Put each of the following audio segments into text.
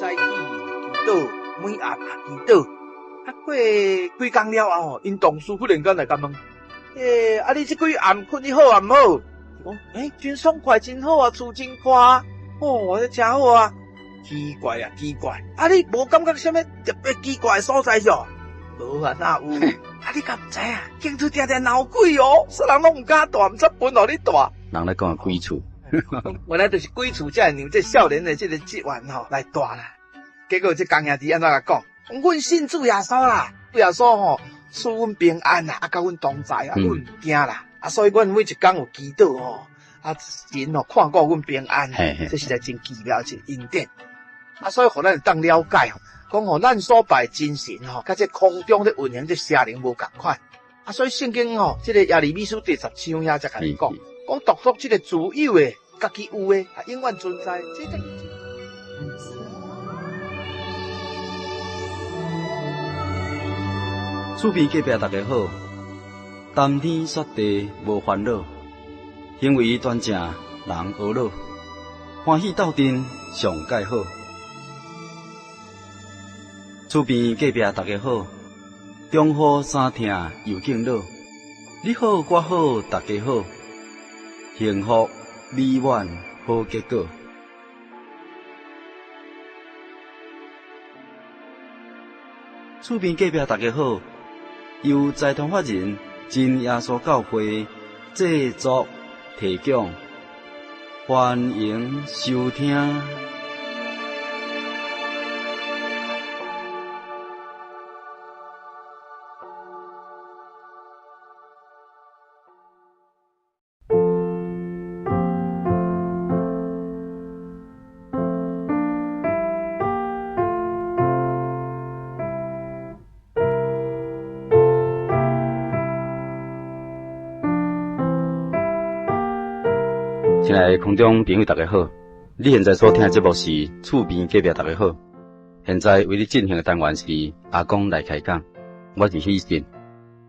早起祈禱，每暗也祈禱。啊，過幾工了後吼，𪜶同事忽然間來共問：欸，啊你這幾暗睏得好抑毋好？講，欸，真爽快，真好啊，厝真寬，哦，這誠好啊。奇怪啊，奇怪，啊你無感覺啥物特別奇怪的所在喲？無啊，哪有？啊你敢毋知影？間厝定定鬧鬼哦，啥人攏毋敢蹛，毋知分予你蹛。人咧講鬼厝，原來就是鬼厝才會讓這少年的這個職員吼來蹛啦。結果這工兄弟按怎共講？阮信主耶穌啦，主耶穌吼賜阮平安啦，啊，佮阮同在啊，阮毋驚啦。啊，所以阮每一工有祈禱吼，啊神吼看顧阮平安，這實在真奇妙一個恩典。啊，所以予咱會當了解吼，講吼咱所拜真神吼，佮這空中咧運行這邪靈無仝款。啊，所以聖經吼，這個耶利米書第十章遐才共你講，講獨獨這個自有的、家己有的，啊，永遠存在。這個厝邊隔壁大家好，談天說地無煩惱，行為端正人呵咾，歡喜鬥陣上蓋好。厝邊隔壁大家好，中雨衫疼又敬老，你好我好大家好，幸福美滿好結果。厝邊隔壁大家好，由財團法人真耶穌教會製作提供，歡迎收聽。親愛的空中朋友，大家好！你現在所聽的節目是厝邊隔壁大家好。現在為你進行的單元是阿公來開講，我是喜信。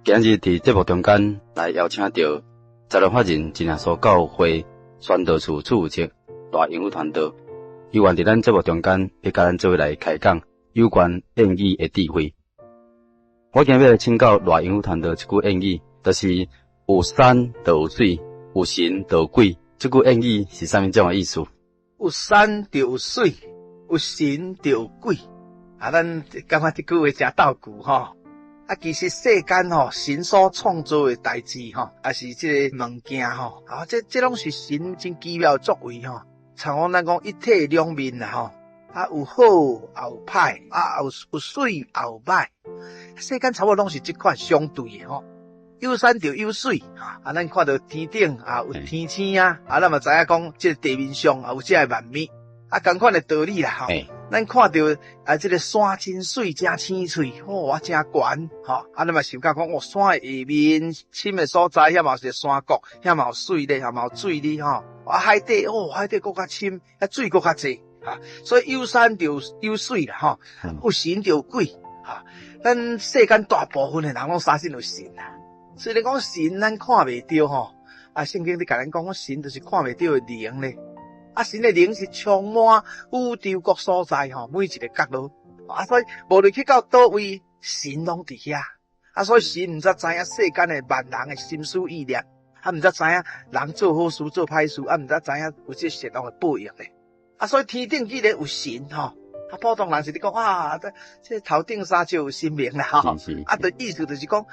今日佇節目中間來邀請到財團法人真耶穌教會宣道處處長賴榮富傳道，伊願佇咱節目中間欲佮咱做伙來開講有關諺語的智慧。我今日欲來請教賴榮富傳道一句諺語，就是有山就有水，有神就有鬼。這句諺語是啥物種的意思？有山就有水，有神就有鬼。啊，咱感覺這句話誠逗趣吼。啊，其實世間吼，神所創造的代誌吼，抑是這個物件吼，啊，這這攏是神真奇妙的作為吼。像講咱講一體兩面啦吼，啊，有好也有歹，啊，有有媠也有歹，世間差不多攏是這款相對的吼。有山就有水，啊，咱看著天頂啊有天星啊，啊，咱嘛知影講這個地面上啊有這个萬物，啊，仝款的道理啦吼。咱看著啊，這個山真媠，真青翠，吼，啊，真懸，吼，啊，咱嘛想到講，哦，山的下面深的所在，遐嘛有一個山谷，遐嘛有水咧，遐嘛有水咧，吼，啊，海底，哦，海底閣較深，遐水閣較濟，哈，所以有山就有水啦，吼，有神就有鬼，哈，咱世間大部分的人攏相信有神啦。雖然講神咱看袂著吼，啊，聖經咧共咱講，講神就是看袂著的靈咧。啊，神的靈是充滿宇宙各所在吼，每一個角落。啊，所以無論去到佗位，神攏佇遐。啊，所以神毋才知影世間的萬人的心思意念，啊，毋才知影人做好事做歹事，啊，毋才知影有這善惡的報應咧。啊，所以天頂既然有神吼，啊，普通人是咧講啊，這這頭頂三尺有神明啦吼，啊，就意思就是講，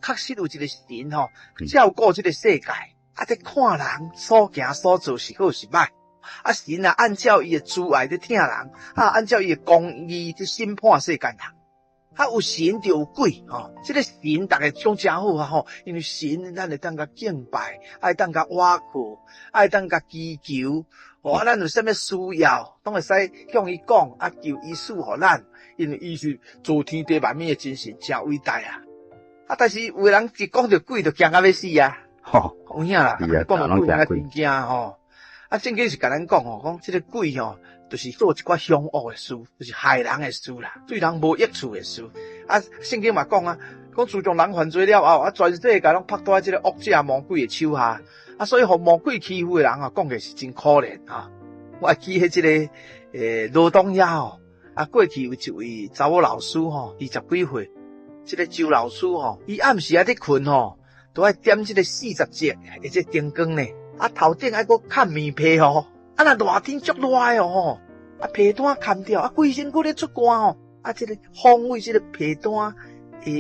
確實有一個神吼，照顧這個世界，啊，佇看人所行所做是好是歹，啊，神啊，按照伊的慈愛佇疼人，啊，按照伊的公義佇審判世間人。啊，有神就有鬼吼，這個神逐家講誠好啊吼，因為神咱會當共敬拜，會當共倚靠，會當共祈求，吼啊，咱有啥物需要，攏會使向伊講，啊，求伊賜予咱，因為伊是造天地萬物的真神，誠偉大啊！啊，但是有的人一講著鬼就驚甲欲死啊！吼，有影啦，講著鬼較真驚吼。啊，聖經是共咱講吼，講這個鬼吼，就是做一寡兇惡的事，就是害人的事啦，對人無益處的事。啊，聖經嘛講啊，講自從人犯罪了後，啊，全世界攏縛佇這個惡者魔鬼的手下。啊，所以予魔鬼欺負的人啊，講起是真可憐啊。我還記彼這個，羅東遐吼，啊，過去有一位查某老師吼，20幾歲，這個周老師吼，伊暗時仔咧睏吼，都愛點這個40隻的這燈光呢。啊，頭頂愛閣蓋棉被吼，啊，若熱天足熱的吼，啊，被單冚掉，啊，規身軀咧出汗吼，啊，這個風為這個被單下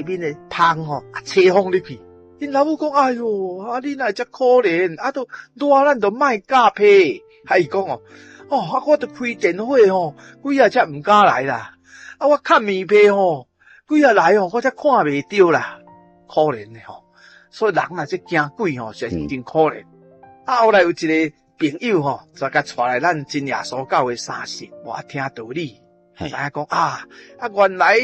面的芳吼，啊，吹風入去。𪜶老母講：哎喲，啊，你哪會遮可憐？啊，都熱咱就莫蓋被。啊，伊講哦，哦，啊，我著開電火吼，鬼仔才毋敢來啦。啊，我蓋棉被吼，鬼仔來吼，我才看袂著啦。可憐的吼，所以人若這驚鬼吼，實在是真可憐。啊，後來有一個朋友吼，就共帶來咱真耶穌教會三信，我聽道理，知影講啊，啊，原來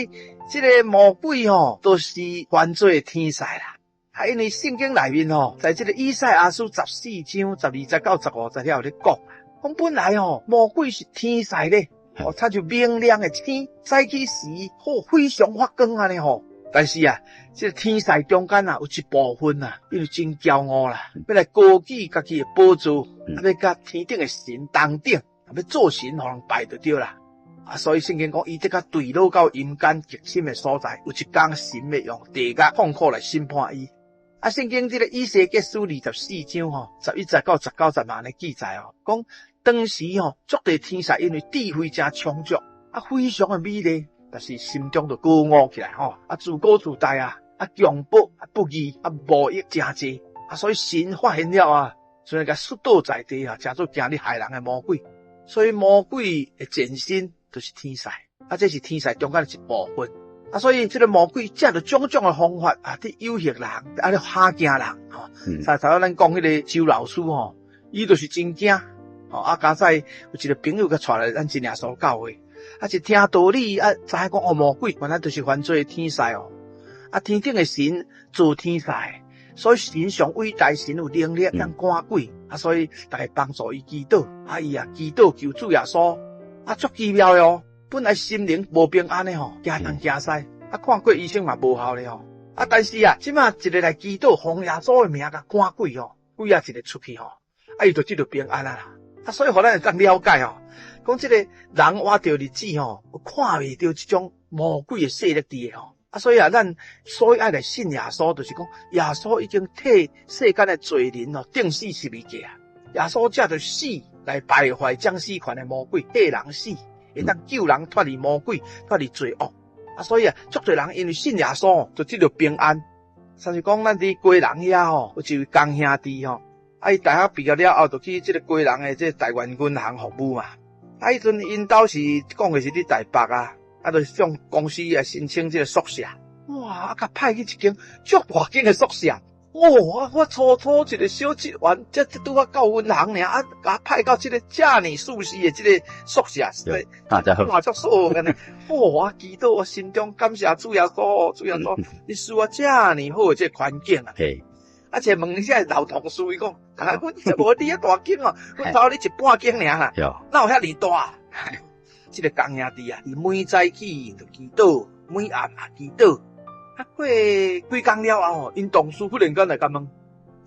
這個魔鬼吼，都是犯罪的天使啦。啊，因為聖經內面吼，在這個以賽亞書14章12節到15節遐有咧講，講本來吼魔鬼是天使咧，哦，親像明亮的星，早起時好非常發光按呢吼。但是啊，這個天使中間啊，有一部分啊，因為真驕傲啦，欲來高舉家己的寶座，啊，欲佮天頂的神同等，啊，欲做神予人拜就對啦。啊，所以聖經講，伊這個墜落到陰間極深的所在，有一天神欲用地獄痛苦來審判伊。啊，聖經這個以西結書24章吼，11節到19節嘛按呢記載哦，講當時吼，足濟天使因為智慧誠充足，啊，非常的美麗，但是心中就高傲起來吼，啊，自高自大啊，啊，強暴啊，不義啊，貿易誠濟，啊，所以神發現了啊，所以共摔倒在地啊，成做驚咧害人的魔鬼。所以魔鬼的前身就是天使，啊，這是天使中間的一部分。啊，所以這個魔鬼藉著種種的方法啊，佇誘惑人，啊，咧嚇驚人，吼。頭拄咱講彼個周老師吼，伊就是真驚，吼。啊，佳哉有一個朋友共帶來咱真耶穌教會，啊，一聽道理啊，知影講哦，魔鬼原來就是犯罪的天使哦。啊，天頂的神造天使，所以神上偉大，神有能力通趕鬼，啊，所以逐家幫助伊祈禱，啊，伊也祈禱求主耶穌，啊，足奇妙的哦。本來心靈無平安的吼，驚東驚西，啊，看過醫生嘛無效咧吼，啊，但是啊，這馬一个來祈禱，奉耶穌的名共趕鬼吼，鬼仔一个出去吼，啊，伊就得著平安啊啦，啊，所以予咱會當了解吼，講這個人活著日子吼，看袂著這種魔鬼的勢力佇的吼，啊，所以啊，咱所以愛來信耶穌，就是講耶穌已經替世間的罪人吼釘死十字架啊，耶穌藉著死來敗壞掌死權的魔鬼，替人死。會當救人脫離魔鬼，脫離罪惡啊！所以啊，足濟人因為信耶穌，就得著平安。像是講，咱佇基隆遐吼，有一位江兄弟吼，啊，伊大學畢業了後，就去這個基隆的這個台灣銀行服務嘛。啊，彼陣𪜶兜是講的是佇台北啊，啊，就向公司來申請這個宿舍。哇！啊，共派去一間足大間的宿舍。哦，我初初一個小職員，才拄仔到銀行爾，啊，共派到這個遮爾舒適的這個宿舍，大家好，哇，足舒服按呢。哦，我祈禱，我心中感謝主耶穌，主耶穌，你賜我遮爾好的這個環境啊。啊，一問這個老同事，伊講，啊，阮無你遐大間哦，阮頭你一半間爾啦，哪有遐爾大？這個江兄弟啊，伊每早起就祈禱，每暗也祈禱。啊，過幾工了後吼，𪜶同事忽然間來共問：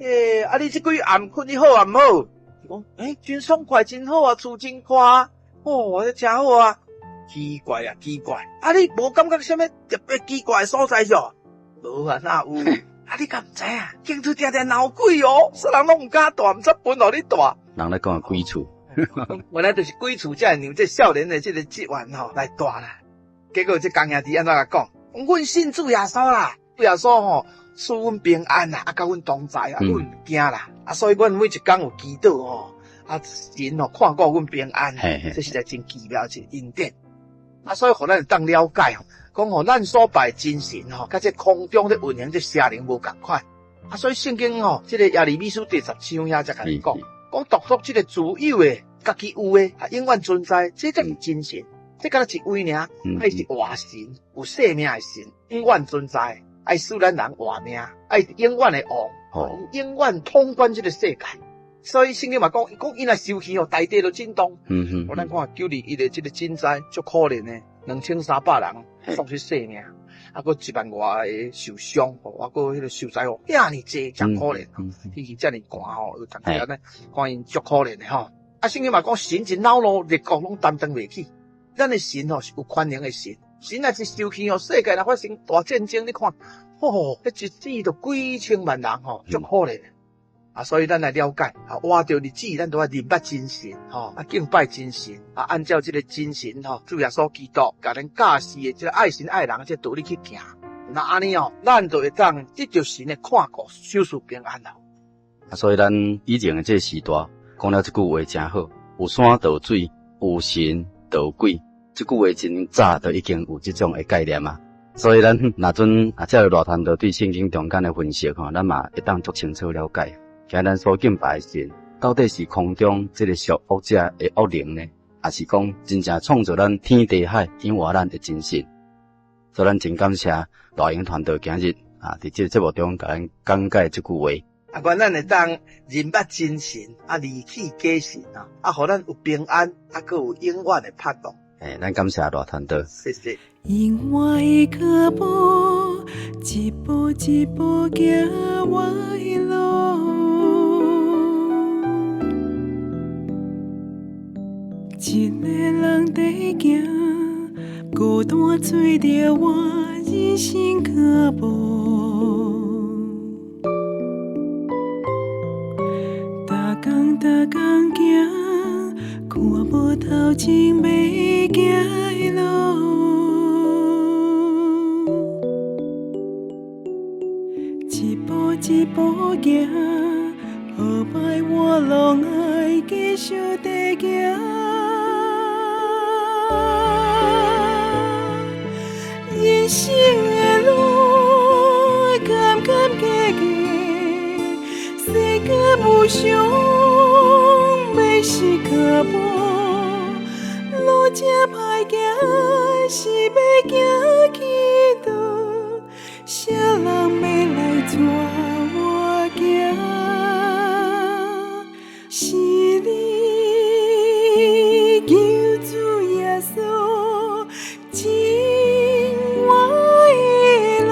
欸，啊，你這幾暗睏得好抑毋好？伊講：欸，真爽快，真好啊，厝真寬，哦，這誠好啊。奇怪啊，奇怪，啊，你無感覺啥物特別奇怪的所在唁？無啊，哪有？啊，你敢毋知影？間厝定定鬧鬼哦，啥人攏毋敢蹛，毋知分予你蹛。人咧講鬼厝，原來就是鬼厝才會讓這少年的這個職員吼來蹛啦。結果這江兄弟按怎共講？阮信主耶穌啦，主耶穌吼賜阮平安啦，啊，佮阮同在啊，阮毋驚啦，啊，所以阮每一工有祈禱吼，啊，神吼看顧阮平安，這實在真奇妙一個恩典。啊，所以予咱會當了解吼，講吼咱所拜真神吼，佮這空中咧運行這邪靈無仝款。啊，所以聖經吼，這個耶利米書第10章遐才共你講，講獨獨這個自有的、家己有的，啊，永遠存在，這才是真神。這敢若一位爾，伊是活神，有生命的神，永遠存在，愛賜咱人活命，伊是永遠的王，永遠統管這個世界。所以聖經嘛講，講伊若生氣哦，大地就震動。咱看9·21的這個震災，足可憐的，2300人喪失性命，啊，閣1萬外个受傷，啊，閣彼個受災戶遐爾濟，誠可憐。天氣遮爾寒吼，有當時按呢，看𪜶足可憐的吼。啊，聖經嘛講，神一惱怒，列國攏擔當袂起。咱的神吼是有權能的神，神若是生氣吼，世界若發生大戰爭，你看，吼，彼一死就幾千萬人吼，足可憐。啊，所以咱來了解，啊，活著日子，咱都愛認捌真神，吼，啊，敬拜真神，啊，按照這個真神吼，主耶穌基督共咱教示的這個愛神愛人這個道理去行。那按呢哦，咱就會當得著神的看顧，守事平安啦。啊，所以咱以前的這個時代講了這句話誠好，有山就有水，有神就有鬼，這句話真早就已經有這種的概念啊。所以咱若準啊，這個賴傳道對聖經中間的分析吼，咱嘛會當足清楚了解。今咱所敬拜的神，到底是空中這個屬惡者的惡靈呢，抑是講真正創造咱天地海養活咱的真神？所以咱真感謝賴英傳道今日啊，佇這個節目中共咱講解這句話。啊，願咱會當認捌真神，啊，離棄假神啊，啊，予咱有平安，啊，閣有永遠的盼望。欸，咱感謝賴傳道。謝謝。因我的腳步，一步一步行我的路，一个人在行，孤單追著我人生腳步。逐工逐工行，看無頭前欲行的路。一步一步行，好歹我攏愛繼續地行。人生的路，坎坎坷坷，世間無常，欲死腳步，路這歹行，是欲行去佗？啥人欲來帶我行？是你救主耶穌，指引我的路，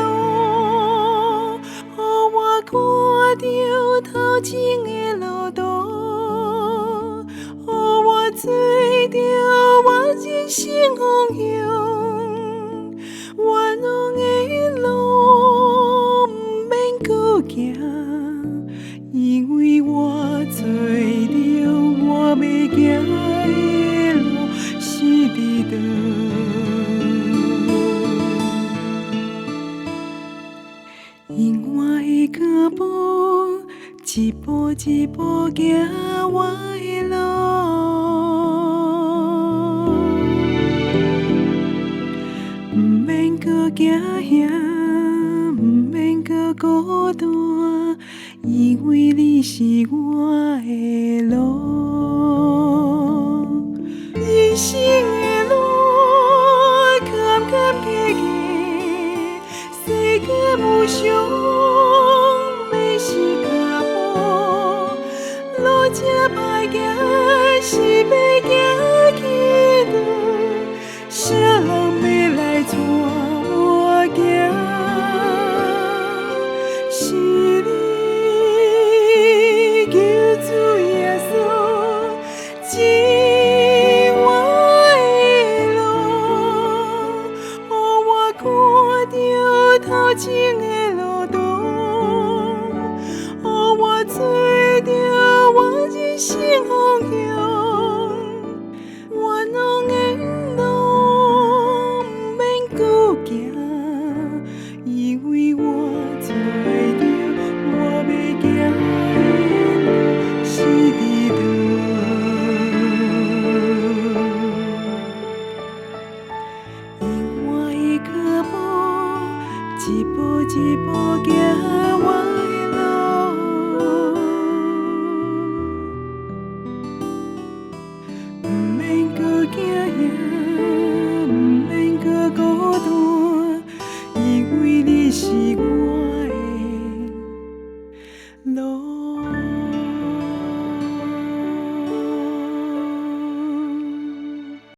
予我看著頭前的路途，予我找著我人生方向。冤枉的路毋免閣行，因為我找著我欲行的路是佇佗。因我的腳步，一步一步行我的路，毋免閣驚嚇，毋免閣孤